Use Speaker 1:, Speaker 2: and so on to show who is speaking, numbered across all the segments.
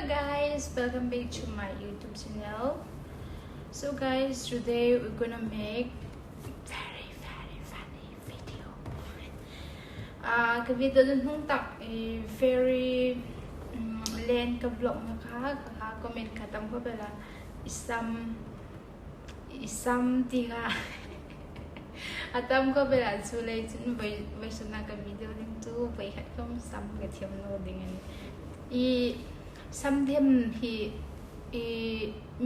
Speaker 1: guys, welcome back to my YouTube channel. So guys, today we're gonna make very very funny video. Ah, ka video dun hung tak i very len ka vlog na kha kha comment kha tam ko bela isam isam ti kha a tam ko bela chu lei cun voi voi sana ka video ding cu voi khat kom sam ka thiam lo ding ani i sam them hi i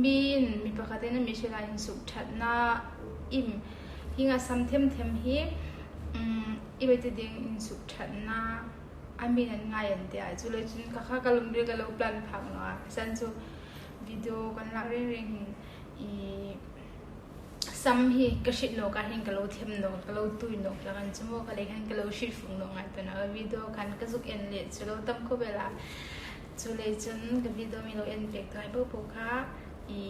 Speaker 1: mi in mi pakhat in mi shila in suk that na im hi nga sam them them hi i be ti ding in suk that na a min an ngai an ti ah cu le cun ka kha ka lungri ka lo plan phak no a san cu video kan lak ring ring hin i sam hi ka hrit no ka hin ka lo them no ka lo tui no la kan chu mo ka le khan ka lo hrit fung no ngai to na video khan ka zuk en le chu lo tam ko bela chu le cun ka video mi lo en pek thai po po kha i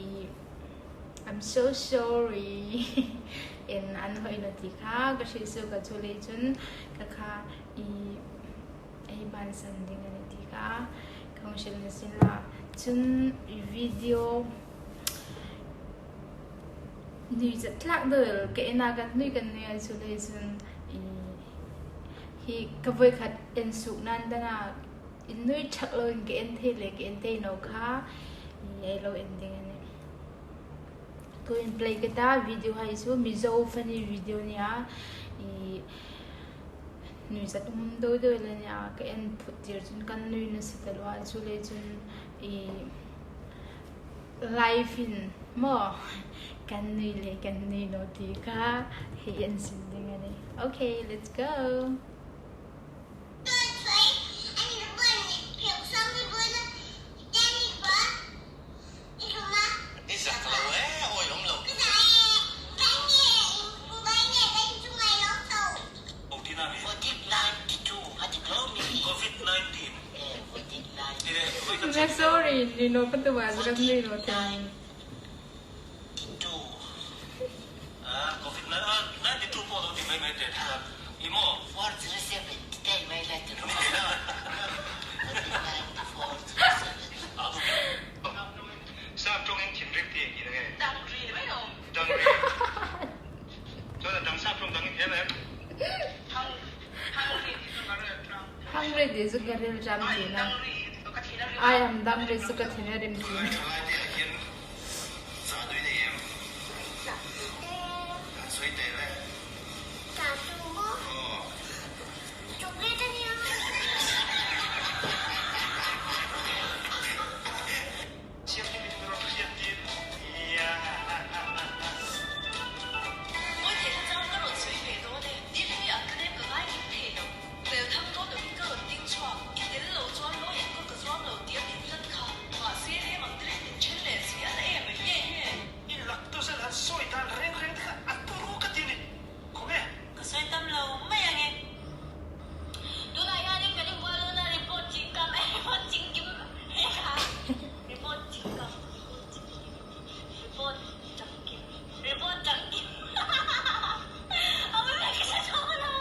Speaker 1: I'm so sorry in an hoi na ti kha ka hri su ka chu le cun ka kha i ei bansan ding an ti kha ka hong na sin la cun video nui zatlak dal ka ina kan nui kan nui ai chu le cun i hi ka voi khat en suk nan dana in nui thak lo in ka en the le ka en te no kha i ai lo en ding ani tu in play ka ta video hai chu Mizo funny video nia i nui zat um doi doi le nia ka en phut tir cun kan nui na si te lo chu le cun i live in maw kan nui le kan nui lo ti kha hi an sin ding ani. Okay, let's go.
Speaker 2: I zak lo ee, awihawm lo. Covid-19.
Speaker 1: Sorry, nino pa tuwa sa nino ten.
Speaker 2: Covid-92 pawh lo ti mai mai teh khan i maw?
Speaker 3: Sap ṭawng in thinrim ti eng ti na nge?
Speaker 4: Dangri mai awm.
Speaker 3: Dangri. Chuan a dang sap ṭawng dang in thiam em?
Speaker 4: Hungry ti chu ka rel ṭang.
Speaker 1: Hungry ti chu ka rel ṭam ti na. I am dangri chu ka thin a rim ti na.
Speaker 2: Ṭhalai te ah hin ca dui nei em? An sawi te le. Aw.
Speaker 4: Tunah hianin kan inbual dawn a, report chingkam report chingkim report chingkam report changkim report changkim a awm ve ka hre tawh lo.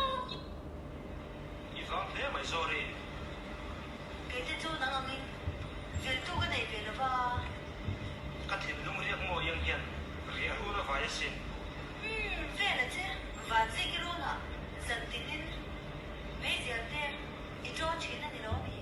Speaker 3: I vang hle mai sorry.
Speaker 4: Kei te chu nang angin viltu ka nei ve lo va.
Speaker 3: Ka thinlung riak maw iang hian riah run a vai asin.
Speaker 4: Umm vel a che, Vanziki runah zan tinin meizial te i ṭawn ṭhin a ni lo mi?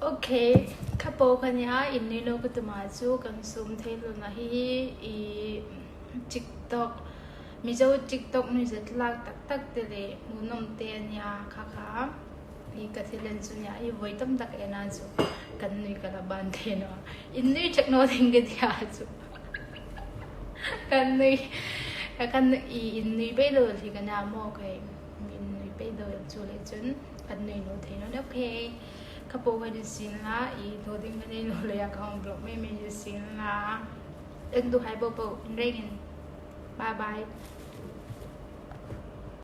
Speaker 1: Ok, kha paw kha nia in nui lo ka tuma chu kan sum thei lo na hi i TikTok Mizo TikTok nui zatlak tak tak te le hmuhnawm te ania kha kha i ka thil en chu nia i voi tam tak en a chu kan nui ka la ban thei lo in nui ṭhek no ding ka tia chu kan nui kan i in nui bei lo hi ka nia maw kai in nui bei lo chu le cun kan nui lo thei lo okay kha po ka sin la i loading ka nei lo le ka hong block me me sin la en du hai bo bo in reng in bye bye.